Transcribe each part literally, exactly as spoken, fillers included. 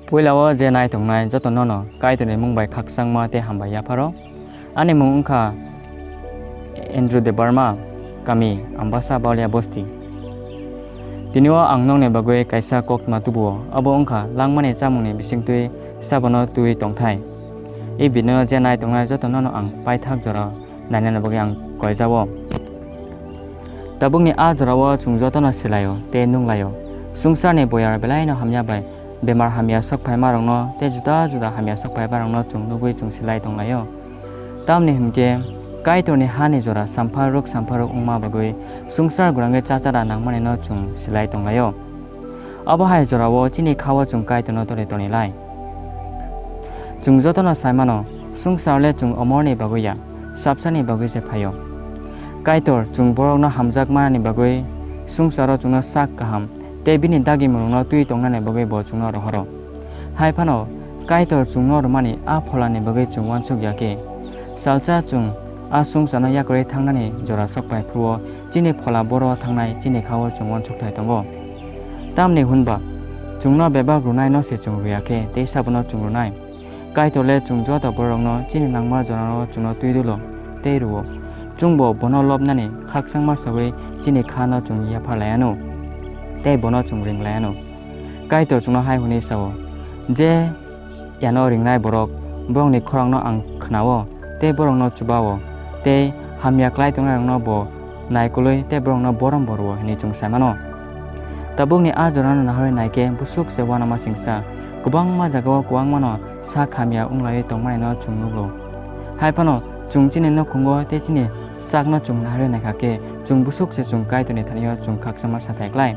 Puila o je nai tongnai joto nono Kaitorni mung bai khakchangma tei hambai yapharo. Ani mung wngkha Andrew Debbarma, kami Ambasa Baulia Bosti. Tini o ang nokni bagwi kaisa koktma tubuo, abo wngkha langmani chamungni bisingtwi sabono twi tongthai. I video je nai tongnai joto nono ang paithak jora nainani bagwi ang koijao. Tabukni a jorao chwng jotono silaio tei nunglaio. Swngcharni boyar belaino hamya bai bemar hamya sokphaimarokno tei juda juda hamya sokphaimarokno chwng nugwi chwng silai tonglaio. Tamni hwnkhe Kaitorni hani jora sampharrwk sampharrwk wngma bagwi swngchar gwrangwi chachara nangmanino chwng silai tonglaio. Abo hai jorao chini khao chwng Kaitorno tole tonilai. Chwng jotono sai mano, swngchar le chwng omorni bagwi ya, sabsani bagwi se phaio. Kaitor chwng borokno hamjak manani bagwi swngcharo chwngno sak kaham tei bini dagimungno twi tongnani bagwi bo chwngno rohoro. Hai phano Kaitor chwngno rwmani a pholani bagwi chwng uansuk ya khe, salsa chwng a swngcharno yakarwi thangnani jora sok phai phuru-o chini phola boro thangnai chini khao chwng uansuk thai tongo. Tamni hwnba chwngno bebak rwnaino se chwng rwya khe tei sabono chwng rwnai. Kaitor le chwng joto borokno chini nangma jorano chwngno twi dulo tei rwo. Chwngbo bono lobnani khakchangma saui chini khano chwng yaphar laianw tei bono chwng ring laianw. Kaitor chwngno hai hwnwi sao, "Je yano ringnai borok, borokni khorangno ang khnao tei borokno chubao, tei hamya klai tongnairokno bo naikolwi tei borokno borom bo rwo," hwnwi chwng sai mano. Tabukni a jorano naharwi nai khe busuk se uanama singsa kwbangma jagao kwbangmano sak hamya wnglaiwi tongmanaino chwng nuklo. Hai phano chwng chini nukhungo tei chini sakno chwng naharwi naikha khe chwng busuk se chwng Kaitorni thani-o chwng khakchangma sa phai klai.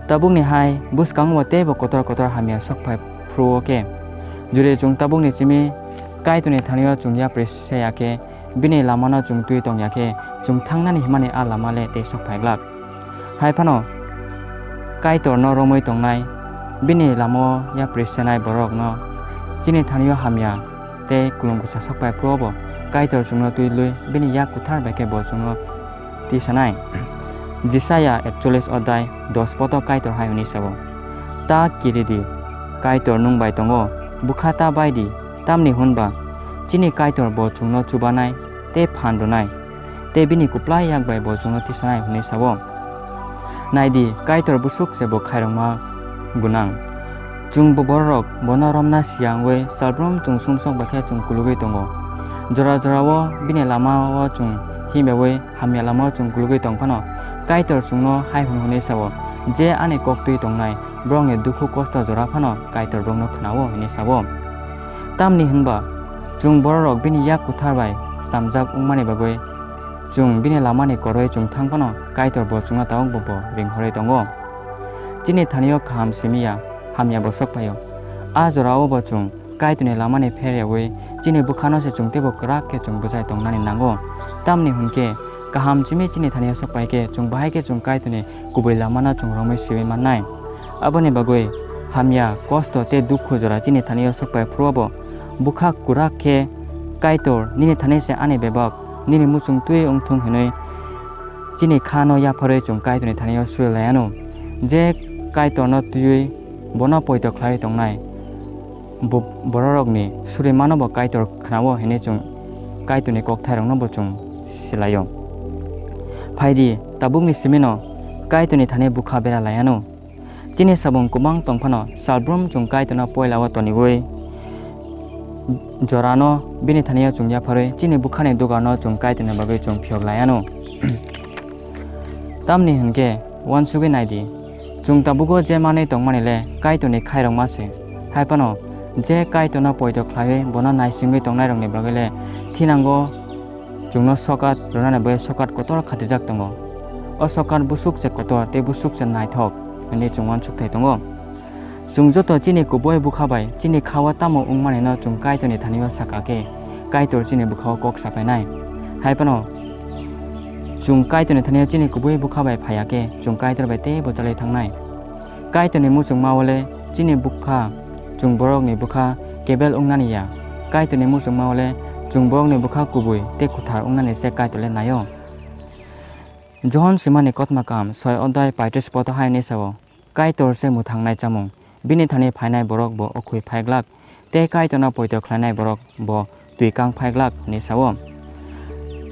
Tabukni hai bwskango teibo kotor kotor hamya sok phai phuru-o khe, juri chwng tabukni simi Kaitorni thani-o chwng yapri se ya khe, bini lamano chwng twi tong ya khe, chwng thangnani himani a lama le tei sok phai glak. Hai phano Kaitorno romwi tongnai, bini lama-o yapri senai borokno chini thani-o hamya tei kulum kwsa sok phai phuru-o bo Kaitor chwngno twi lwi bini yak kwthar bai khe bo chwngno tisanai. Jisaya ekchollis odai dos poto Kaitor hai hwnwi sao, "Ta kiri di, Kaitor nwng bai tongo, bwkha ta bai di, tamni hwnba chini Kaitor bo chwngno chubanai tei phan rwnai, tei bini kwplai yak bai bo chwngno tisanai," hwnwi sao. Nai di, Kaitor busuk se bo khairokma gwnang. Chwng bo bororok bono romna siya wngwi salbrum chwng sumsok bai khe chwng kulugwi tongo. Jora jora-o bini lama-o chwng himyaui hamya lama-o chwng kulugwi tong phano, Kaitor chwngno hai hwn hwnwi sao, "Je ani kok twi tongnai, borokni dukhu kosto jora phano Kaitor borokno khnao," hwnwi sao. Tamni hwnba chwng bororok bini yak kwthar bai slamjak wngmani bagwi chwng bini lamani koroi chwng thang phano, Kaitor bo chwngno tabuk bo bo ring horwi tongo. Chini thani-o kaham simi ya, hamya bo sok phai-o. A jora-o bo chwng Kaitorni lamani pher yaui chini bwkhano se chwng teibo kwrak khe chwng bwchai tongnani nango. Tamni hwn khe, kaham simi chini thani-o sok phai khe, chwng bahai khe chwng Kaitorni kubui lamano chwng romwi siui mannai. Aboni bagwi hamya, kosto tei dukhu jora chini thani-o sok phai phuru-o bo bwkha kwrak khe, "Kaitor, nini thani se ani bebak, nini muchung twi wng thung," hwnwi chini khano yapharwi chwng Kaitorni thani-o suri lai anw. Je Kaitorno twiwi bono poito khlaiwi tongnai, bo-, bororokni surimano bo Kaitor khnao hwnwi chwng Kaitorni kokthairokno bo chwng silaio. Phai di, tabukni simino Kaitorni thani bwkha bera lai anw. Chini sabung kwbang tong phano, salbrum chwng Kaitorno poila-o toniwi jorano bini thani-o chwng yapharwi chini bwkhani dugarno chwng Kaitorni bagwi chwng phiyok lai anw. Tamni hwn khe, uansugwi nai di, chwng tabugo je manwi tongmani le Kaitorni khairokma se. Hai phano, je Kaitorno poito khlaiwi bono naisingwi tongnairokni bagwi le thinango chwngno sokat rwnani bagwi sokat kotor khatijak tongo. O sokat busuk se kotor tei busuk se naithok hwnwi chwng uansuk thai tongo. Chwng joto chini kubui bwkha bai chini kha-o tamo wngmanino chwng Kaitorni thani-o saka khe, Kaitor chini bwkha-o kok sapainai. Hai phano chwng Kaitorni thani-o chini kubui bwkha bai phaiya khe, chwng Kaitor bai teibo chalwi thangnai. Kaitorni muchungma-o le chini bwkha, chwng borokni bwkha kebel wngnani ya. Kaitorni muchungma-o le chwng borokni bwkha kubui tei kwthar wngnani se Kaitor le nai-o. Johon swimani kotma kaham soi odai paitris poto hai hwnwi sao, Kaitor se mwthangnai chamung. Bini thani phainai borok bo ukhwi phai glak, tei Kaitorno poito khlainai borok bo twi kang phai glak," hwnwi sa-o.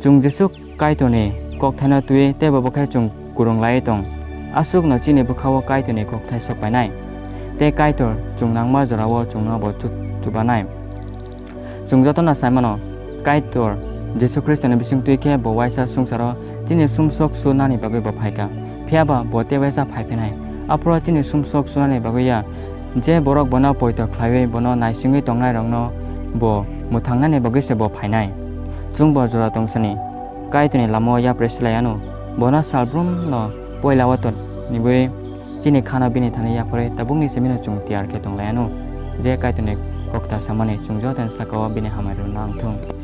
Chwng Jisu Kaitorni kokthaino twi tei bo khe chwng kwrwng laiwi tong. Aswkno chini bwkha-o Kaitorni kokthai sok painai, tei Kaitor chwng nangma jora-o chwngno bo chu-, chubanai. Chwng jotono sai mano, Kaitor Jisu Khristoni bising twi khe bo waisa swngcharo chini sumsok sunani bagwi bo phai kha. Phiya ba bo tei waisa phai phinai. Aphuru chini sumsok sunani bagwi ya, je borok bono poito khlaiwi bono naisingwi tongnairokno bo mwthangnani bagwi se bo phainai. Chwng bo jora tongsani Kaitorni lama-o yapri se lai anw. Bono salbrumno poila-o tonwi chini khano bini thani yapharwi tabukni simino chwng tiyar khe tong lai anw. Je Kaitorni kokthai samani chwng jotoni saka-o bini hamari rwna wng thung.